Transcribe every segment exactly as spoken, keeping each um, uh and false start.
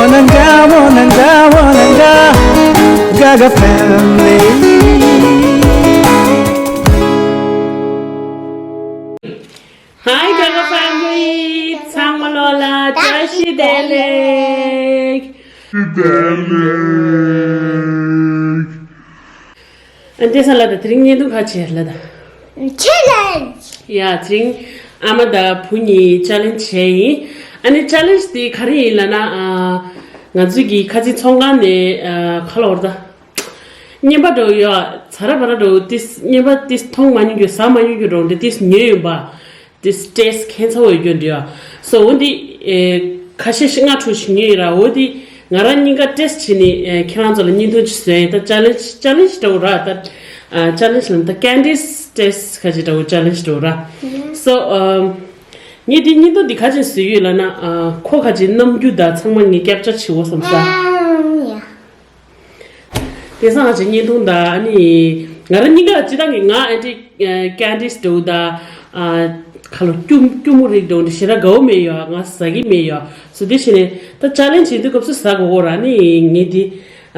Wananga, wananga, wananga, Gaga family. Hi, Gaga family. ཚང་མ་ལོ་ལ་བཀྲ་ཤིས་བདེ་ལེགས། བདེ་ལེགས། ཨ་ནི་ས་ལ་ད་དེ་རིང་བརྙན་ཐུང་ཁ་ཆེ་ལ་ད། Challenge. ཡ་དེ་རིང་ཨ་མ་དང་བུ་གཉིས་ཅེ་ལེན་ཇི་བྱས་ཡིན། ཨ་ནི་ཅེ་ལེན་ཇི་དེ་ག་རེ་ཡིན་ལབ་ན། ཨ་ང་ཚོའི་གི་ཁ་ཆེ་ཚོང་ཁང་ནས་ཨ་ཁ་ལོར་ད། བརྙན་པ་འདྲ་བོ་ཡོད། ཚ་ར་བ་ར་འདྲ་བོ་ཏིས་བརྙན་པ་ཏིས་མཐོང་མ་མྱོང་རྒྱུ་ཟ་མ་མྱོང་རྒྱུ་འདྲ་བོ་འདི་ཏིས་ཉོས་ཡོད་པ། ཏིས་ཏེས་ཁྱད་མཚར་བོ་ཡོད་རྒྱུ་འདྲ་བོ། སོ་འོ་འདི་ཨེ་ཁ་ཤས་ཤིག་ལྔ་དྲུག་ཞིག་ཉོས་ཡོད་ར། འོ་འདི་ང་རང་གཉིས་ཀ་ཏེས་བྱས་ནས་ཨེ་ཁྱེད་རང་ཚོ་ལ་བརྙན་ཐུང་ཅིག་བཟོས་ཡིན། ད་ཅེ་ལེན་ཇི་ཅེ་ལེན་ཇི་འདྲ་བོ་ར། ད་ཨ་ཅེ་ལེན་ཇི་ལབ་ན་ད་ཀན་ཌིས་ཏེས་ཁ་ཅིག་འདྲ་བོ་ཅེ་ལེན་ཇི་འདྲ་བོ་ར། སོ་ཨ་ངས་འདི་བརྙན་ཐུང་འདི་ག་ཅིག་བཟོས་ཡོད་ལབ་ན། ཨ་ཁོ་ག་ཅིག་རྣམ་འགྱུར་དང་ཚང་མ་ངས་ཀེབ་ཅར་བྱེད་དགོས་བསམ་ས། ཨམ་ཡ། དེང་སང་ང་ཚོ་བརྙན་ཐུང་དང་ཨ་ནི་ང་རང་གཉིས་ཀ་སྤྱིར་བཏང་གི་ང་ཨ་ནི་ཀན་ཌིས་འདྲ་བོ་དང་ཨ་ཁ་ལོ་སྐྱུར་སྐྱུར་མོ་རིགས་འདྲ་བོ་འདི་ཞེ་དྲག་དགའ་བོ་མེད་ཡོད། ང་ཟ་གི་མེད་ཡོད། སོ་དེ་བྱས་ནས་ད་ཅེ་ལེན་ཇི་བྱེད་དུས་སྐབས་སུ་ཟ་དགོས་གོ་ར། ཨ་ནི་ངས་འདི་ཨ་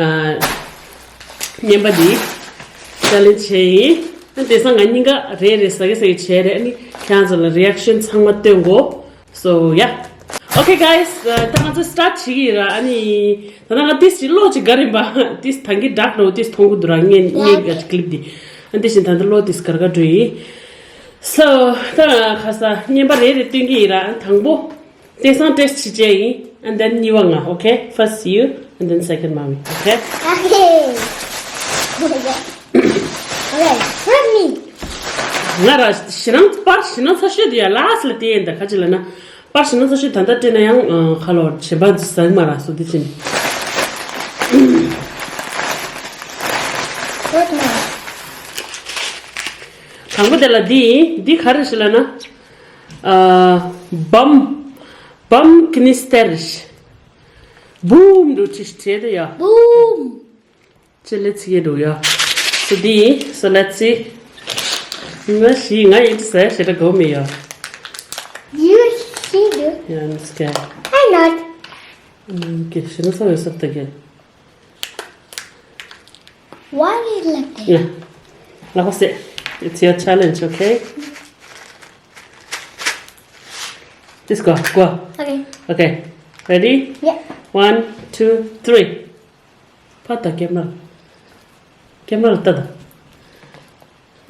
བརྙན་པ་འདི་ཅེ་ལེན་ཇི་བྱས་ཡིན། ཨ་དེང་སང་ང་གཉིས་ཀ་རེ་རེ་ཟ་གི་ཟ་གི་བྱས་རེད། ཨ་ནི་ཁྱེད་རང་ཚོ་ལ་རི་ཨེག་ཤན་ཚང་མ་སྟོན་གོ། So yeah. Okay guys, uh, ད་ང་ཚོ་སི་ཊར་བྱེད་ཀྱི་ཡིན་ར། ཨ་ནི་ད་ང་ཏིས་ཅིག་ལོ་ཅིག་ག་རེ་འབའ་ཏིས་ཐང་གི་ཌག་ནོ་ཏིས་མཐོང་གི་འདུག་ར། ངས་ངས་ག་ཅིག་ཀི་ལིབ་འདི་ཨ་ཏིས་ཅིག་ད་ལྟ་ལོ་ཏིས་གར་ག་འགྲོ་ཡིན། So ད་ཁ་ས་བརྙན་པ་རེ་རེ་སྟོན་གྱི་ཡིན་ར། ཨ་དང་པོ་དེང་སང་ཏེས་བྱེད་ཀྱི་ཡིན། And then གཉིས་པ་ང་། Okay, first you and then second mommy. Okay. Okay. Okay, first me. ང་ར་ཞེ་སྡང་པར་ཞེ་སྡང་ཚ་ཤོས་དེ་ཡ་ལ་སི་ལ་དེ་ཡིན་ད། ག་ཅི་ལབ་ན་པར་ཞེ་སྡང་ཚ་ཤོས་ད་ལྟ་སྤྲད་ན་ཡང་ཁ་ལོ་བྱེད་པ་ཟ་གི་མ་ར། སོ་དེ་ཅི་ནི། དང་པོ་དེ་ལ་འདི་ཡིན། འདི་ག་རེ་ཞིག་ལབ་ན། ཨ་བམ་བམ་ཀི་ནི་སྟེར་རེད། བུམ་འགྲོ་ཅི་བྱེད་དེ་ཡ། བུམ། ཅི་ལེ་ཚིག་གེ་འགྲོ་ཡ། So འདི་so let's see. ང་ཞི་ང་ཡིན་ཟེར་ཞེ་དྲག་གོ་མི་ཡ། You see, do? Yeah, I'm scared. I'm not. Okay, ཞེ་ན་ཚ་བའི་སོབ་ད་གེ། Why is like that? Yeah. Like I said, it's your challenge, okay? Just go, go. Okay. Okay. Ready? Yeah. One, two, three. ཕ་ད་ཀེ་མ་ར། ཀེ་མ་ར་ལྟ་ད།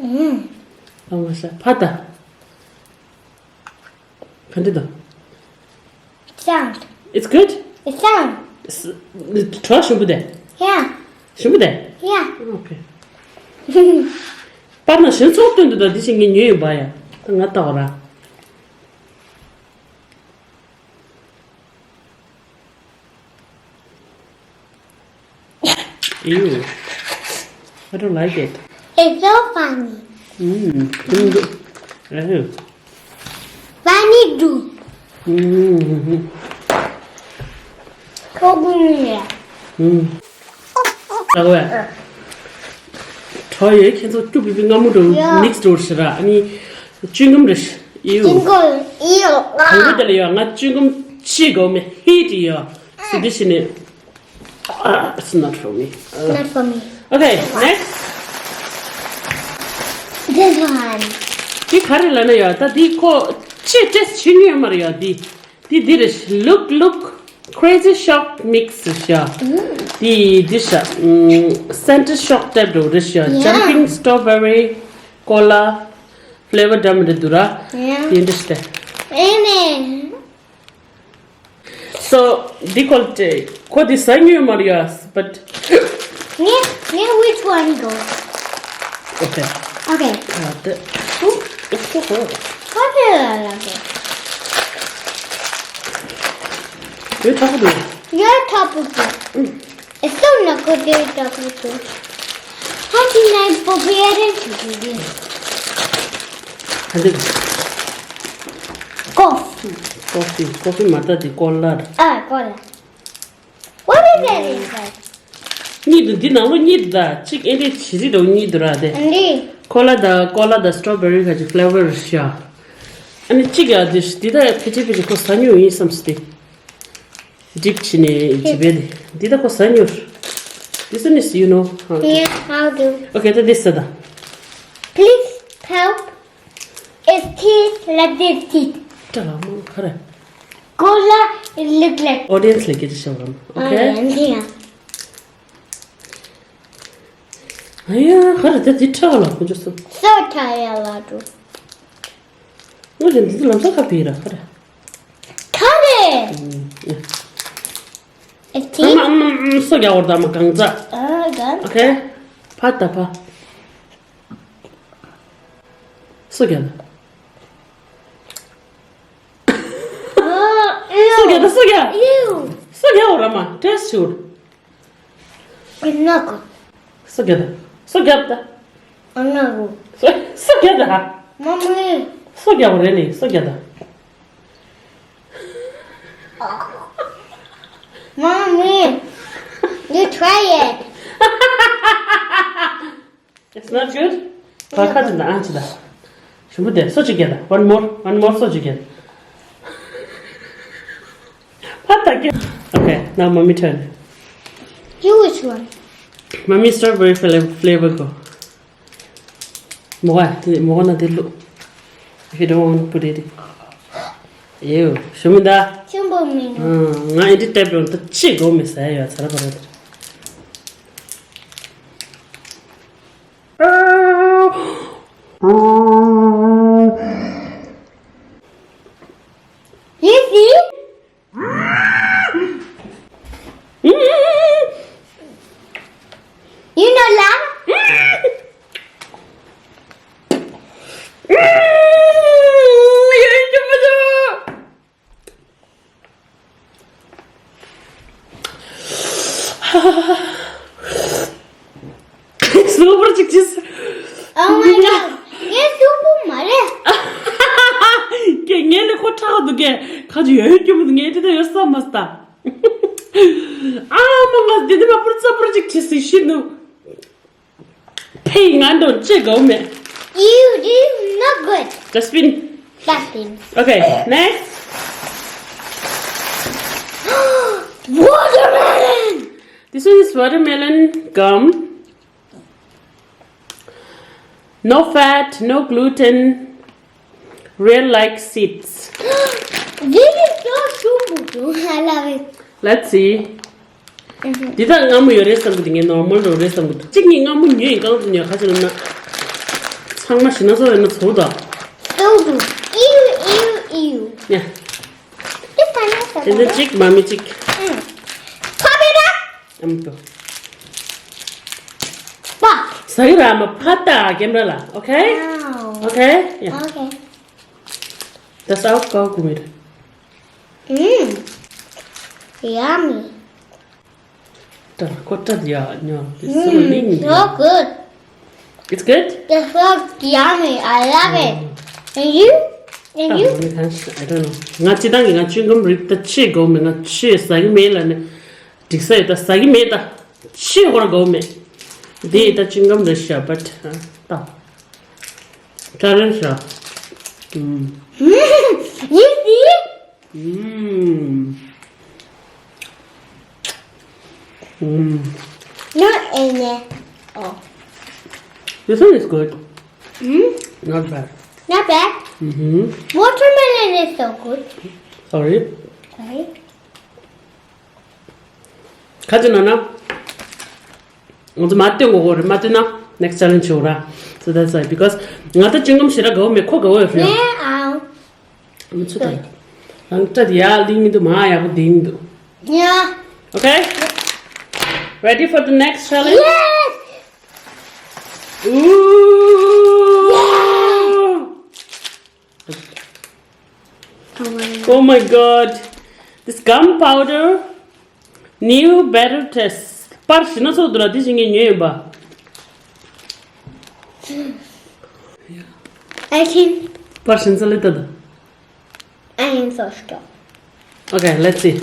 ཨུམ། ཨ་མ་ཤ་ཕ་ད། ག་འདྲ་ད། Sound. It's good? It sound. གྲོ་ཞིམ་པོ་དེ། Yeah. ཞིམ་པོ་དེ། Yeah. Okay. པར་ན་ཞིམ་ཚོགས་སྟོན་དུ་ད་འདི་ཞིག་ངས་ཉོས་ཡོད་པ་ཡ། ད་ང་ལྟ་བ་ར། Ew. I don't like it. It's so funny. Mm. Mm. Oh. Funny too. Mm-hmm. So good. Mm. ཨ་ཝེ། གྲོ་ཡོད་ཁྱེད་ཚོ་སྐྱུག་པི་པི་མངར་མོ་འདྲ་བོ་མིག་སི་འདྲ་བོ་ཞིག་ར། ཨ་ནི་ཅུན་གམ་རེད། ཨིའུ། ཅུན་གམ་ཨིའུ། དང་པོ་དེ་ལ་ཡོད། ང་ཅུན་གམ་ཅི་དགོས་མེད་ཧི་ཏི་ཡོད། སི་དི་ཤི་ནི། Ah, it's not for me. Not for me. Okay, next. This one. འདི་ག་རེ་ལབ་ན་ཡོད། ད་འདི་ཁོ་ཅི་ཏེས་བྱེད་ཉོས་མ་རེད་ཡོད་འདི། འདི་འདི་རེད། Look, look, Crazy Shock Mix རེད་ཤག་འདི་འདི་ཤག Scented Shock type འདྲ་བོ་རེད་ཤག Yeah. Jumping Strawberry Cola flavor འདྲ་མི་འདྲ་འདུག་ར། Yeah. འདི་འདྲ་ཞིག་སྟེ། Amen. So འདི་ཁོ་ལ་སྤྲད། ཁོ་འདི་ཟ་ཉོས་མ་རེད་ཡ། But ངས་ངས་which one go? Okay. Okay. ཨ་དེ། ཧུ། ཨོ་ཧོ་ཧོ། ཁ་དེ་ལ་ལ་གོ། ཡོད་ཐག་པོ་འདུག་ཡོད་ཐག་པོ་འདུག It's so not good, they talk with you. How can I prepare it? ག་འདི། Coffee. Coffee, coffee མ་ད་འདི་ཀོ་ལ་རེད། Ah, cola. What is that inside? གཉིས་འདུག་འདི་ནང་ལོགས་གཉིས་འདུག་ད་གཅིག་ཨེ་འདྲས་བྱི་རིལ་འདྲ་བོ་གཉིས་འདུག་ར་དེ། འདི། ཀོ་ལ་དང་ཀོ་ལ་དང་སི་ཊོ་བེ་རི་ག་ཅིག་ཕི་ལེ་ཝར་ཤ། ཨ་ནི་གཅིག་ཡ་འདི་འདི་ད་ཡ་ཕལ་ཆེར་ཕལ་ཆེར་ཁོ་ཟ་མྱོང་ཡིན་བསམ་སྲིད་དེ། སྒྲིབ་བྱས་ནས་བྱིས་པའི་འདི་ད་ཁོ་ཟ་མྱུར། This one is, you know how to. Yeah, how to. Okay, ད་འདི་ཟ་ད། Please help. It's teeth like this teeth. ད་ལ་མོ་ག་རེ། Koala look like. Audience ལ་སྐད་ཆ་བཤད་པ། Okay. Audience, yeah. ཨ་ཡ་ག་རེ་ད་འདི་ཁྲག་ལ་ཁོ་ཚོ་སོ། སོ་ཁྲག་ཡ་ལ་འགྲོ། ངོ་ཅན་འདི་ལམ་སང་ཁ་ཕི་ར་ག་རེ། ཁ་རེ། ཨེ་ཐི། ཨམ་ཨམ་ཨམ་སོ་རྒྱག་བར་དམ་གང་ཚ། ཨ་གང་། Okay. ཕ་ད་ཕ། སོ་རྒྱག་ད། སོ་རྒྱག་ད་སོ་རྒྱག Ew. སོ་རྒྱག་བར་མ་ཏེས་ཤུར། It's not good. སོ་རྒྱག་ད། སོ་རྒྱག་ད། I'm not good. སོ་སོ་རྒྱག་ད། Mommy. སོ་རྒྱག་རེད་ནི་སོ་རྒྱག་ད། Mommy. You try it. It's not good. བར་ཁ་ཅི་ད་ཨང་ཅི་ད། ཞུམ་པོ་དེ་སོ་ཅིག་རྒྱག་ད། One more, one more སོ་ཅིག་རྒྱག་ད། ཕ་ད་རྒྱག Okay, now mommy turn. You which one? Mommy strawberry flavor, flavor གོ། མོ་ག་དེ་མོ་ག་ན་དེ་བླུག If you don't want to put it in. ཨེའུ་ཞུམ་པོ་མི་འདུག་ཞུམ་པོ་མི་འདུག་ང་ཨེ་འདྲི་ལྟ་བུ་ད་ཅི་གོ་མི་ཟ་ཡ་ཡོད་ཚ་ར་བ་ར་དེ། You see? You know lamb? སུ་པར་ཅིག་ཅིག Oh my god. ངས་སུ་པར་མ་རེད། ཀྱེ་ངས་ལས་ཁོ་ཁྲག་འདུག་ཀྱེ། ཁ་ཅིག་ཡོད་ཡོད་ཀྱི་མི་འདུག་ངས་དེ་ད་ཡོད་ས་མ་སྟ། ཨ་མ་ང་དེ་དེ་མ་པར་ཙ་པར་ཅིག་བྱེད་སྲིད་ཤི་ནུ། ཕེ་ང་འདོན་ཅེ་གོ་མེ། You did not good. Dustbin. Dustbin. Okay, next. Watermelon. This one is watermelon gum. No fat, no gluten, real like seeds. This is so super. I love it. Let's see. འདི་དག་སྔ་མོ་ཡོད་རེད་བསམ་གི་འདུག་ངས་ནོར་མལ་རོ་རེད་བསམ་གི་འདུག་གཅིག་གཉིས་སྔ་མོ་ཉོས་ཡིན་གང་དུ་ཉོས་ཁ་ཆེ་ལ་ན། ཚང་མ་ཞི་ན་ཚོ་ཡོད་ན་ཚོ་ད། So good. Ew, ew, ew. ཡ། This one is དེ་འདྲ་གཅིག་མ་མི་གཅིག Pop it up. ཨམ་ཏོ། Pop. ཟ་གི་ར་མ་ཕ་ཏ་ཀེམ་ར་ལ། Okay? Wow. Okay? Yeah. Okay. That's how go good. Mm. Yummy. ད་ཁོ་ཏ་ཡ་ཉོ། This is so Mm, so good. It's good? It's so yummy. I love it. And you? And you? I don't know. ང་ཅི་དང་གི་ང་ཅུང་གམ་རིག་ད་ཆེ་གོ་མེ་ང་ཆེ་ཟ་གི་མེད་ལ་ནི། འགྲིག་ས་ཡོད་ད་ཟ་གི་མེད་ད། ཆེ་ཧོར་གོ་མེ། དེ་ད་ཅུང་གམ་རེད་ཤ་but ད། ད་རན་ཤ། ཨུམ། You see? ཨུམ། ཨུམ། Not in there. Oh. This one is good. Hmm? Not bad. Not bad. Mm-hmm. Watermelon is so good. Sorry. Sorry. ཁ་ཅིག་ན་ན། ང་ཚོ་མ་བསྟན་གོ་གོ་རེད་མ་བསྟན་ན་next challenge ཡོང་ར། So that's why because ང་ད་ཅིང་ངམ་ཞེ་ར་གོ་མེ་ཁོ་གོ་ཡོད་ཕྱིར། ཨའོ། མི་ཚུ་ད། རང་སྐྲ་དེ་ཡག་ལིང་མི་འདུག་མ་ཡག་པོ་ལྡིང་མི་འདུག Yeah. Okay? Ready for the next challenge? Yes! Ooh! Oh my god. Oh my god. This gum powder, new better taste. པར་ཤི་ན་སོ་དུ་ར་དེ་ཞིག་ངས་ཉོས་ཡིན་པ། I can. པར་ཤི་ན་ས་ལེ་ད་ད། I am so strong. Okay, let's see.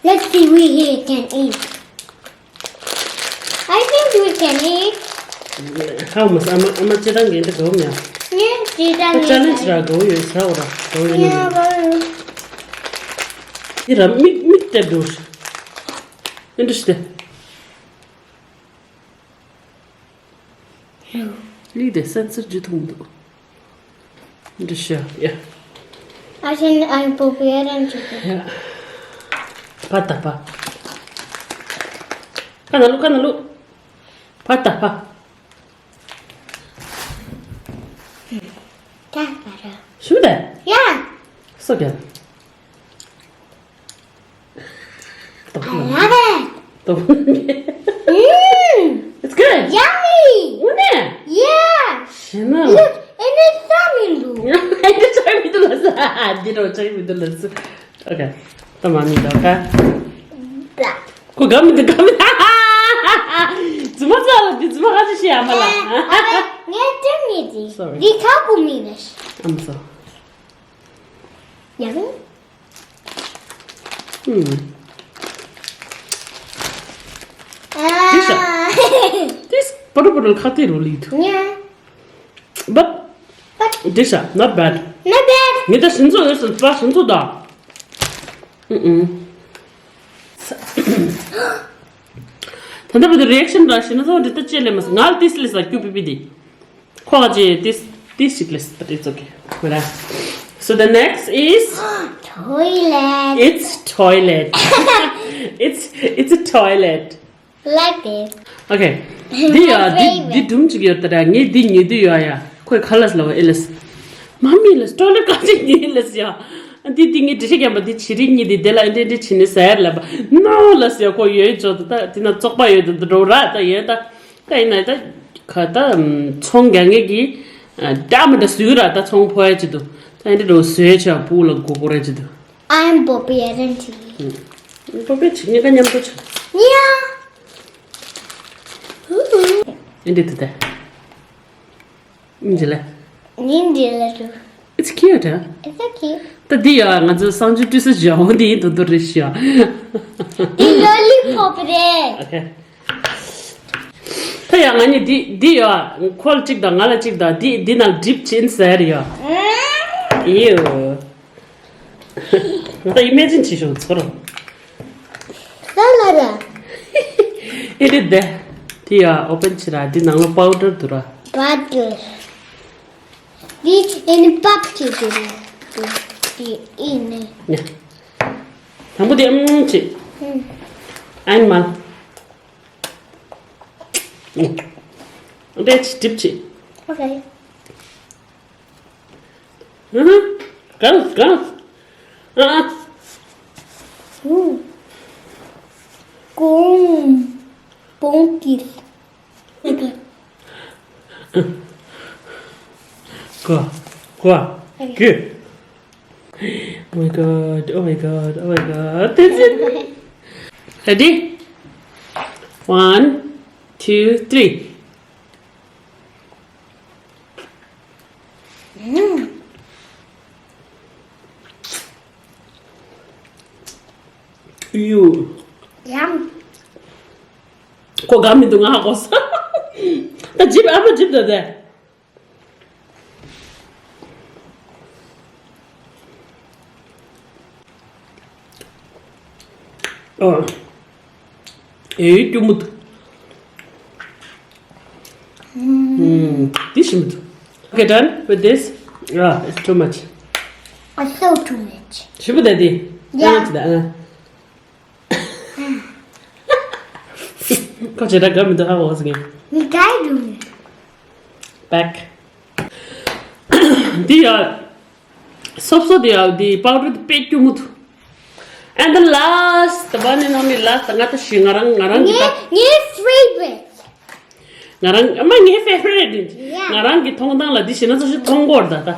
Let's see, we here can eat. I think we can eat. How much? I'm a, I'm a chitang in the go, yeah. Yeah, chitang. Challenge ra go, you saw that. Go, you know. འདི་ར་མིག་མིག་བལྟས་འགྲོ། ཨེ་འདྲ་ཞིག་སྟེ། ལིག་དེ་སེན་སར་ཇི་ཐུང་འདུག་འདི་ཤ་ཡ། ཨ་ཤེ་ནི་ཨ་ཡི་པོ་པི་ཡ་རན་ཅི་ཏི། ཡ། ཕ་ད་ཕ། ཁ་ན་ལུ་ཁ་ན་ལུ། ཕ་ད་ཕ། ད་ཕ་ར། ཤུ་ད། ཡ། སོ་ག I love it. It's good. Yummy. Isn't it? Yeah. Shana. Look, and it's coming. It's coming to us. Did I tell you to us? Okay. Come on, Doka. Go gummy the gummy. Zuma zala, zuma gaji shi amala. Sorry. I'm so. Yummy. Hmm. This, this, paru paru khati roli tu. Yeah. But, but this, not bad. Not bad. Ni ta shinzo, this is plus shinzo da. Mm-mm. Tanda bada reaction da shinzo de ta chele mas. Ngal this list like Q P P D. ཁོག་ཅེས་ཏིས་ཏིས་ཞིག་ལས། But it's okay. But, uh, so the next is toilet. It's toilet. It's it's a toilet. Like this. Okay. འདི་ཡ་འདི་འདི་སྒྲུང་ཅིག་ཡོད་ད་ར། ངས་འདི་ཉོས་དུས་ཡ་ཡ་ཁོས་ཁ་ལས་ལ་བ་ཨེ་ལས། མ་མི་ལས་ཊོ་ལེ་ཊི་ག་ཅིག་ཉོས་ལས་ཡ། འདི་འདི་ངས་འདྲི་ཤེས་ཀྱང་པ་འདི་བྱི་རིལ་གཉིས་འདི་དེ་ལ་ཨེ་འདྲེ་འདྲེ་བྱི་ནི་ཟེར་ལ་བ་ནོ་ལས་ཡ། ཁོ་ཡོད་ཅོ་ད་ད་འདི་ན་བཙོག་པ་ཡོད་ད་འགྲོ་ར་ད་ཡོད་ད། ད་ཡིན་ན་ད་ག་ད་ཚོང་རྒྱག་མཁན་གྱི་འདྲ་མི་འདྲ་བཟོས་ར། ད་ཚོང་ཕོ་ཡ་ཅི་འདུག་ད་ཡིན་འདྲ་འགྲོ་བཟོས་ཆ་སྤུ་ལ་གོ་གོ་ར་ཅི་འདུག I'm Bobby Eden. Bobby ཅི་ཉི་ག་མཉམ་དུ་ཆ་ཉི་ཡ། ཨིན་འདྲ་དུ་ད། ཉིན་འདི་ལ། ཉིན་འདི་ལ་རུ། It's cute, huh? It's so cute. ད་འདི་ཡ་ང་ཚོ་གསང་སྤྱོད་སྤྲུལ་ས་ཞིག་འོང་འདི་ཡིན་དུ་དུ་རེ་ཞིག་ཡ། འདི་ལོ་ལི་ཕོབ་རེད། Okay. ད་ཡ་ང་གཉིས་འདི་འདི་ཡ་ཁོ་ལ་གཅིག་དང་ང་ལ་གཅིག་དང་འདི་འདི་ནང་སྒྲིབ་ཕྱིན་ཟེར་ཡ། ཨེ་ཡོ། ད་ཡི་མེ་ཇིན་ཆེ་ཤོག་ཚོར། ལ་ལ་ར། ཨེ་རེད་དེ། དེ་ཡ་ཨོ་པན་ཆི་ར་དེ་ནང་ལ་པའུ་ཌར་འདུག་ར། པའུ་ཌར། དེ་ཨེ་ནི་པབ་ཅི་དེ་ར། དེ་ཨེ་ནི། ཡ། དང་པོ་དེ་ཨམ་ཅི། ཨམ། ཨན་མལ། ཨམ། དེ་ཅི་ཏིབ་ཅི། Okay. ཨ་ཧ། གང་གང་། ཨ་ཨ། ཨུ། ཀོང་། པོང་ཀིར། ཀོ། ཀོ། ཀི། Oh my god, oh my god, oh my god. That's it. Ready? One, two, three. ཡུ། ཡང་། ཁོ་དགའ་མི་འདུག་ང་ཧ་གོ་ས། ད་ཇིབ་ཨ་མ་ཇིབ་ད་དེ། ཨ། ཨེ་སྐྱུར་མོ་འདུག་ཨུམ། འདི་ཞིམ་པོ་འདུག Okay, done with this. Ah, it's too much. It's so too much. ཞིམ་པོ་འདུག་འདི། Yeah. ཨ། ཁོ་ཇེ་ད་དགའ་མི་འདུག་ཧ་གོ་སོང་ངས། མི་དགའ་འདུག Back. འདི་ཡ། སོབ་སོབ་དེ་ཡ་དེ་པའུ་ཌར་དེ་དཔེ་སྐྱུར་མོ་འདུག And the last, the one and only last, ང་ད་ཞིག་ང་རང་ང་རང་གི་ངའི་ད། ངའི་favorite. ང་རང་ཨ་མ་ངའི་favorite ཡིན། Yeah. ང་རང་གི་མཐོང་སྟངས་ལ་འདི་ཞིག་ན་ཚོ་ཞིག་མཐོང་གོ་ར་ད་ད།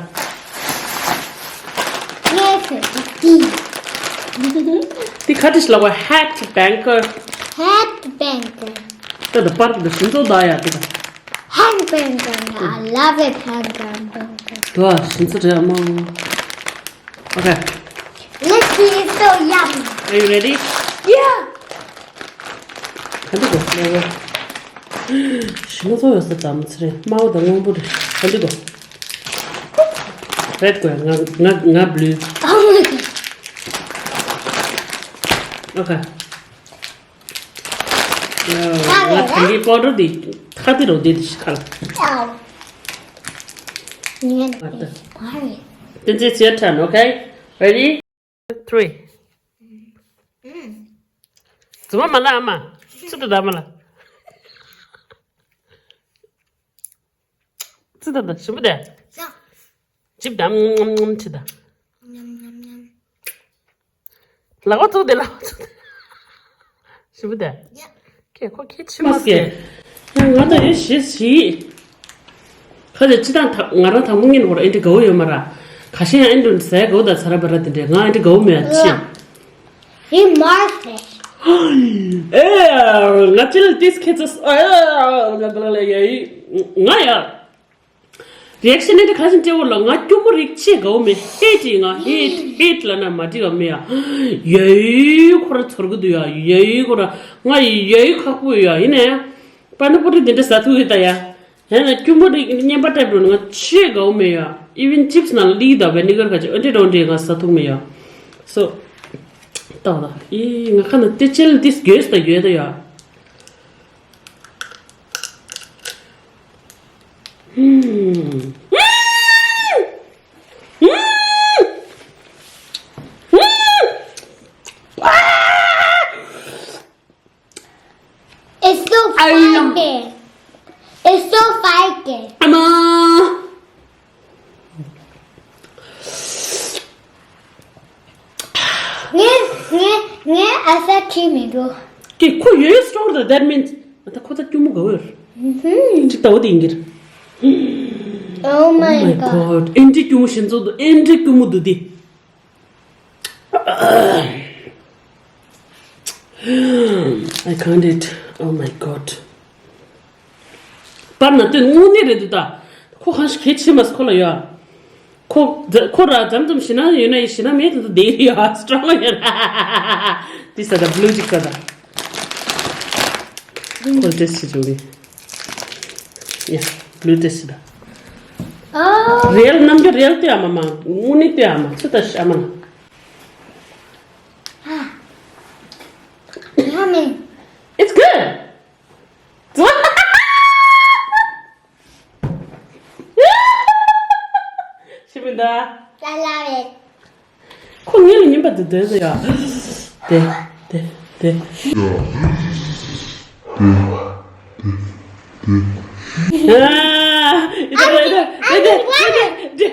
ངའི་favorite འདི། འདི་ཁ་ཏི་ཞིག་ལ་གོ་hat banker. Hat banker. ད་ད་པར་ད་ཞིག་མཐོང་ད་ཡ་དེ་ད། Hand banker, I love it, hand banker. དུ་ཨ་ཤིན་ཙི་རེད་མོ། Okay. Let's see, it's so yummy. Are you ready? Yeah. ག་འདི་གོ་ལེ་བ། ཞི་མོ་ཚོ་ཡོད་ས་ཙམ་ཚི་རེད། དམར་པོ་དང་སྔོན་པོ་རེད། ག་འདི་གོ། Red གོ་ང་ང་ང་blue. Oh my god. ཨོ་ཁེ། ང་ད་འདི་པའོ་ཌར་འདི་ཁ་དེ་རོ་འདི་འདི་ཤི་ཁ་ལ། Then it's your turn, okay? Ready? Three. ཙི་མ་མ་ལ་ཨ་མ། ཙི་ཏ་ད་མ་ལ། ཙི་ཏ་ད་ཞིམ་པོ་དེ། ཅིབ་དམ་ངམ་ངམ་ཅི་ད། ལག་པ་བཙུགས་ཏེ་ལག་པ་བཙུགས་ཏེ། ཞིམ་པོ་དེ། ཁྱེད་ཁོ་ཁྱེད་ཆི་མ་སྐྱེ། ང་ད་ཡོད་ཞེས་ཞིག་ཁ་ཅིག་ཅི་དང་ད་ང་རང་ད་མུ་ངན་ཧོར་ཨེ་འདྲི་དགའ་བོ་ཡོད་མ་ར། ཁ་ཤས་ཡང་ཨེ་འདྲི་ཟས་དགའ་བོ་ད་ཚ་ར་བ་ར་དེ་འདྲས། ང་ཨེ་འདྲི་དགའ་བོ་མེད་ཨ་ཅི། He marked it. ཨེ་ང་ཅི་ལ་ཏིས་ཁེ་ཚོ་ཨ་ཡ་ང་ཡ། རི་ཨེག་ཤན་ནི་ཁ་ཤས་སྤྲད་འོ་ལ་ང་སྐྱུར་མོ་རིགས་ཆེ་དགའ་བོ་མེད། ཧེ་ཏི་ང་ཧེ་ཧེ་ལ་ན་མ་འགྲིག་ག་མེད་ཡ། ཡའི་ཁོ་ར་ཚོར་གི་འདུག་ཡ། ཡའི་ཁོ་ར་ང་ཡའི་ཁག་པོ་ཡོད་ཡ། ཡིན་ནའི་པ་ནི་པུ་རི་འདི་འདྲ་ཟ་ཐུབ་ཡོད་ད་ཡ། ཡང་ན་སྐྱུར་མོ་རིགས་རྔན་པ་ཏྲེབ་འགྲོ་ནི་ང་ཆེ་དགའ་བོ་མེད་ཡ། Even chips ནང་ལ་ལི་ད་བེ་ནི་གར་ཁ་ཅིག་ཨ་འདྲེ་རོང་འདྲེ་ང་ཟ་ཐུབ་མེད་ཡ། སོ། ཏག་ཏག་ཨི་ང་ཁ་ན་ཏི་ཅེལ་ཏིས་གྱོས་ད་གྱོས་ད་ཡ། It's so fighting. It's so fighting. ཨ་མ། ངས་ངས་ངས་ཨ་ས་ཁྲིད་མི་འགྲོ། ཀྱེ་ཁོ་ཡོད་སྲོག་ད། That means ད་ཁོ་ད་སྐྱུར་མོ་དགའ་བོ་ཡོད། ཅིག་ལྟ་བུ་དེ་ཡིན་གྱི་རེད། Oh my god. ཨེ་འདྲའི་སྐྱུར་མོ་ཞིག་འཛོམས་འདུག་ཨེ་འདྲའི་སྐྱུར་མོ་འདུག་དེ། I can't eat. Oh my god. པར་ན་དོན་དངོས་གནས་རེད་འདུག་ད། ཁོ་གང་ཞིག་གལ་ཆེ་མ་སོང་ཁོ་ལ་ཡོད། ཁོ་ཁོ་ར་འཛམ་འཛམ་ཞི་ན་ཡོད་ན་ཡི་ཞི་ན་མེད་དུ་དེ་ཡོད། སི་ཊོང་ཡོད། དེ་ས་ད་བླུ་ཅིག་ས་ད། ཁོ་ཏེས་ཆི་ཆུང་གི། ཡ། བླུ་ཏེས་ཆི་ད། ཨོ། རེལ་རྣམ་འགྱུར་རེལ་ཏེ་ཨ་མ་མ། དངོས་གནས་ཏེ་ཨ་མ་ཚུ་ད་ཤ་མ་ན། Yummy. It's good. ཤི་མི་འདའ། I love it. ཁོ་ངེད་ལ་ཉན་པ་དེ་དེ་ཡ། དེ་དེ་དེ། ཨ། ཨི་ད་ཨི་ད་ཨི་ད་ཨི་ད། ཅི་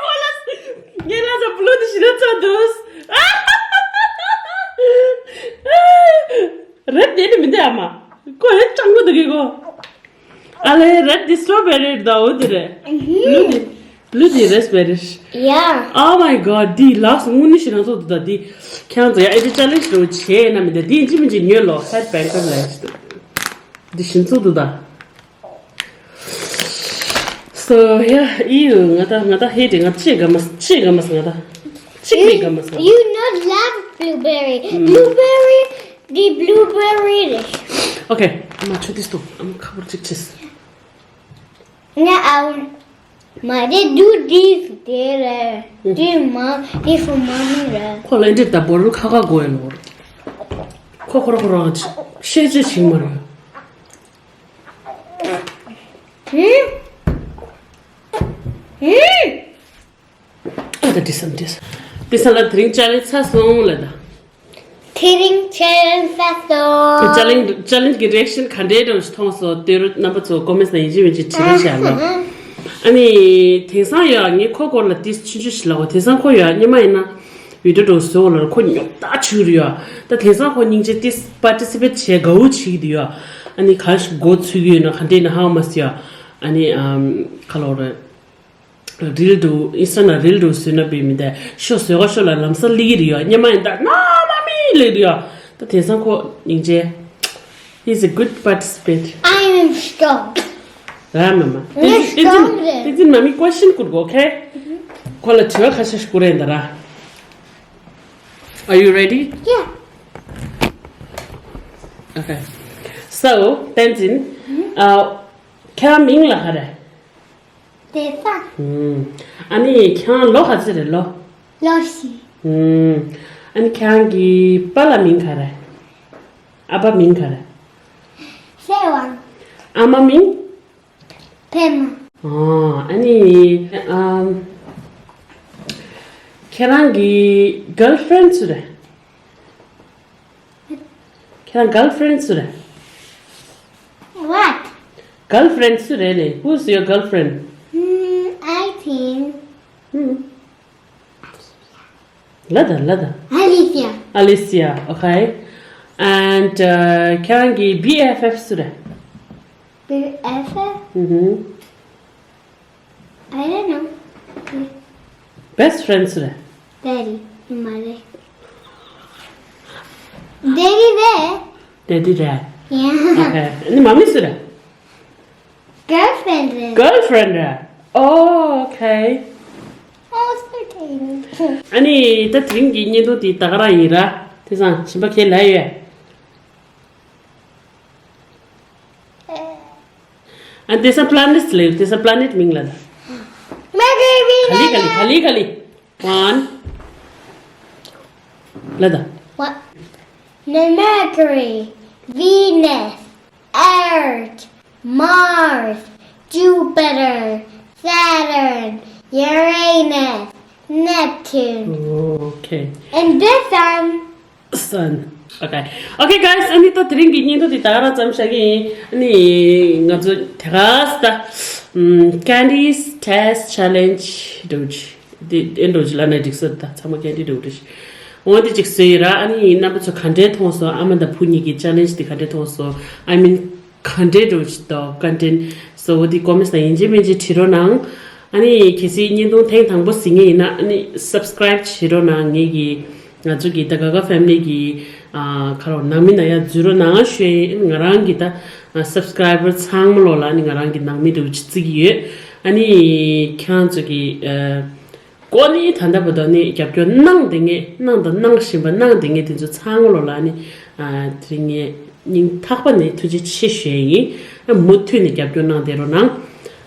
ཧོ་ལ། ངེད་ལ་ས་བླུ་དེ་ཤི་ན་ཚ་དུས། རེད་དེ་ནི་མི་འདའ་ཨ་མ། ཁོ་ཡ་སྤྱང་པོ་འདུག་གི་ཁོ། ཨ་ལེ་རེད་དེ་སི་ཊོ་བེ་རི་རེད་ད། འོ་དེ་རེད། བླུ་དེ་བླུ་དེ་རེད་སི་པེ་རི་ཤི། Yeah. Oh my god. དེ་ལགས་སོ་དངོས་གནས་ཤི་ན་ཚོགས་འདུག་ད་དེ། ཁྱེད་རང་ཚོ་ཡ་ཨེ་ཅི་ཅེ་ལེན་ཇི་རུ་བྱས་ན་མི་འདའ་དེ་ཡིན་གཅིག་མིན་གཅིག་ཉོས་ལོ། ཧེད་བེང་ཀར་ལ་ཡ་ཤི་འདུག་དེ་ཤི་ན་ཚོགས་འདུག་ད། སོ་ཡ་ཨི་ཡོ་ང་ད་ང་ད་ཧེ་དེ་ང་ཅི་ག་མ་ཅི་ག་མ་ང་ད་ཅི་མི་ག་མ། You not love blueberry. Blueberry. The blueberry. Okay. ཨ་མ་ཆུ་དེ་སྟོ། ཨ་མ་ཁ་པར་ཅིག་ཆེས། ང་ཨ་མ་རེད་འདུག་དེ་དེ་རེད། དེ་མ་དེ་ཧྥུ་མ་མི་རེད། ཁོ་ལ་འདྲེ་ད་བོ་རུ་ཁ་ཁ་གོ་ཡ་ལོ། ཁོ་ཁོ་ར་ཁོ་ར་ཤེས་ཅི་ཞིག་མ་རེད། ཨ་ད་དྲི་སམ་དྲི་སམ། དྲི་སམ་ལ་དེ་རིང་ཅ་ལེན་ཚར་སོང་ལ་ད། དེ་རིང་ཅ་ལེན་ཚར་སོང་། ཅ་ལེན་ཅ་ལེན་གི་རི་ཨེག་ཤན་ག་འདྲའི་འདྲ་བོ་ཞིག་མཐོང་སོང་དེ་རུ་རྣམ་པ་ཚོ་ཀོ་མེན་ཊི་ནང་ཡིན་གཅིག་མིན་གཅིག་བྲིས་རོགས་བྱས་ལ། ཨ་ནི་དེང་སང་ཡང་ངས་ཁོ་སྐོར་ལ་དེ་ཆུང་ཆུང་ཞིག་ལབ་པ། དེང་སང་ཁོ་ཡང་སྔོན་མ་ཡིན་ན་བི་ཌི་ཡོ་འདྲ་བོ་བཟོ་ལ་ཁོ་ཉོབ་ཏག་བྱེད་ཀྱི་རེད་ཡ། ད་དེང་སང་ཁོ་སྙིང་རྗེ་དེ་པར་ཊི་སི་པེཊ་བྱེད་དགའ་བོ་བྱེད་ཀྱི་འདུག་ཡ། ཨ་ནི་གང་ཞིག་མགོ་ཚོས་ཀྱི་ཡོད་ན་ག་འདྲ་ཡིན་ན་ཧ་གོ་མ་སོང་ཡ། ཨ་ནི་ཨམ་ག་ལབ་རེད། རིལ་འདྲ་བོ་ཨིན་སི་ཊ་ནང་རིལ་འདྲ་བོ་བཟོས་ན་བས་མི་འདའ་ཤོ་བཟོས་ག་ཤོ་ལ་ལམ་སང་སླེབས་ཀྱི་རེད་ཡ། སྔོན་མ་ཡིན་ད་ན་མ་མི་སླེབས་རེད་ཡ། ད་དེང་སང་ཁོ་སྙིང་རྗེ། He's a good participant. I am strong. ར་མ་མ། ངས་སི་ཊོང་རེད། ཏིང་ཏིང་མ་མི་ཀོ་ཤན་བསྐུར་གོ། ཨོ་ཁེ། ཁོ་ལ་དྲི་བ་ཁ་ཤས་ཤིག་བསྐུར་ཡིན་ད་ར། Are you ready? Yeah. Okay. So, ཏིང་ཏིང་། ཨ། ཁྱེད་རང་མིང་ལ་ག་རེ། བདེ་ས། ཨ་ནི་ཁྱེད་རང་ལོ་ག་ཚོད་རེད་ལོ། ལོ་བཞི། ཨ་ནི་ཁྱེད་རང་གི་པཱ་ལགས་མིང་ག་རེ། ཨ་ཕ་མིང་ག་རེ། ཚེ་དབང་། ཨ་མ་མིང་། པད་མ། ཨོ། ཨ་ནི་ཨམ། ཁྱེད་རང་གི་གརལ་ཕི་རེན་སུ་རེད། ཁྱེད་རང་གརལ་ཕི་རེན་སུ་རེད། What? གརལ་ཕི་རེན་སུ་རེད་ལེ། Who's your girlfriend? Hmm, I think. Hmm. ལ་ད་ལ་ད། Alicia. Alicia, okay. And uh, ཁྱེད་རང་གི་བི་ཨེཕ་ཨེཕ་སུ་རེད། བི་ཨེཕ་ཨེཕ? Mm-hmm. I don't know. Best friend སུ་རེད། Daddy. མ་རེད། Daddy རེད། Daddy རེད། Yeah. Okay. ཨ་ནི་མ་མི་སུ་རེད། Girlfriend རེད། Girlfriend རེད། Oh, okay. Oh, it's okay. ཨ་ནི་ད་དེ་རིང་གི་བརྙན་ཐུང་དེ་ད་ག་རང་ཡིན་ར། དེ་སང་གཞན་པ་ཁྱེད་ལ་ཡོད། ཨ་དེ་སང་པ་ལ་ནེཊ་ལ་ཡོད། དེ་སང་པ་ལ་ནེཊ་མིང་ལ་ད། Mercury, ག་ལི་ག་ལི་ག་ལི་ག་ལི། One. ལ་ད། What? Mercury, Venus, Earth, Mars, Jupiter, Saturn, Uranus, Neptune. Okay. And this sun. Sun. Okay. Okay, guys. ཨ་ནི་ད་དེ་རིང་གི་བརྙན་ཐུང་འདི་ད་ག་རང་ཙམ་བཞག་གི་ཡིན། ཨ་ནི་ང་ཚོ་དེ་ག་ས་ད། ཨམ། Candy's Test Challenge འདྲ་བོ་ཅིག་དེ་ཨེ་འདྲ་བོ་ཅིག་ལབ་ན་འགྲིག་ས་རེད། ད་ཚང་མ་Candy འདྲ་བོ་རེད། འོ་དེ་ཅིག་བཟོས་ཡོད་ར། ཨ་ནི་རྣམ་པ་ཚོ་ག་འདྲས་མཐོང་སོང་། ཨ་མ་དང་བུ་གཉིས་ཀྱི་ཆེ་ལེན་ཇི་དེ་ག་འདྲས་མཐོང་སོང་། I mean ག་འདྲས་འདྲ་བོ་ཅིག་དང་ཀོན་ཊེན་སོ་བོ་དེ་ཀོ་མེན་ཊི་ནང་ཡིན་གཅིག་མིན་གཅིག་བྲིས་རོགས་གནང་། ཨ་ནི་གལ་སྲིད་བརྙན་ཐུང་ཐེངས་དང་པོ་གཟིགས་མཁན་ཡིན་ན་ཨ་ནི་སབ་སི་ཀ་རའིབ་བྱེད་རོགས་གནང་། ངེད་ཀྱི་ང་ཚོ་གི་ད་ག་ག་ཕེ་མི་ལི་གི་ཨ་ཁ་རོག་ནང་མི་ནང་ཡ་འཛུལ་རོགས་གནང་ཞུ་ཡིན། ང་རང་གི་ད་སབ་སི་ཀ་རའི་བར་ཚང་མ་ལོག་ལ་ཨ་ནི་ང་རང་གི་ནང་མི་འདྲ་བོ་ཅིག་བརྩི་གི་ཡོད། ཨ་ནི་ཁྱེད་རང་ཚོ་གི་ཨ་ཀོ་ནི་ད་ལྟ་བར་དུ་ནི་རྒྱབ་སྐྱོར་གནང་བསྡད་མཁན་གནང་དང་གནང་བཞིན་པ་གནང་བསྡད་མཁན་དེ་ཚོ་ཚང་མ་ལོག་ལ་ཨ་ནི་ཨ་དེ་རིང་ངས་སྙིང་ཐག་པ་ནས་ཐུགས་རྗེ་ཆེ་ཞུ་ཡ་ཡིན། ཨ་མུ་མཐུད་ནས་རྒྱབ་སྐྱོར་གནང་བསྡད་རོགས་གནང་།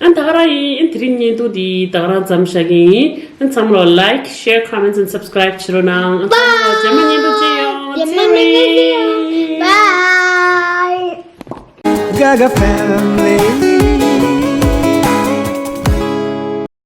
ཨ་ད་ག་རང་ཡིན། ཨ་དེ་རིང་བརྙན་ཐུང་འདི་ད་ག་རང་ཙམ་བཞག་གི་ཡིན། ཨ་ཚང་མ་ལོག་like, share, comments and subscribe བྱེད་རོགས་གནང་། ཨ་ཚང་མ་ལོག་རྗེས་མ་བརྙན་ཐུང་མཇལ་ཡོང་། རྗེས་མ་བརྙན་ཐུང་མཇལ་ཡོང་། Bye. Gaga family.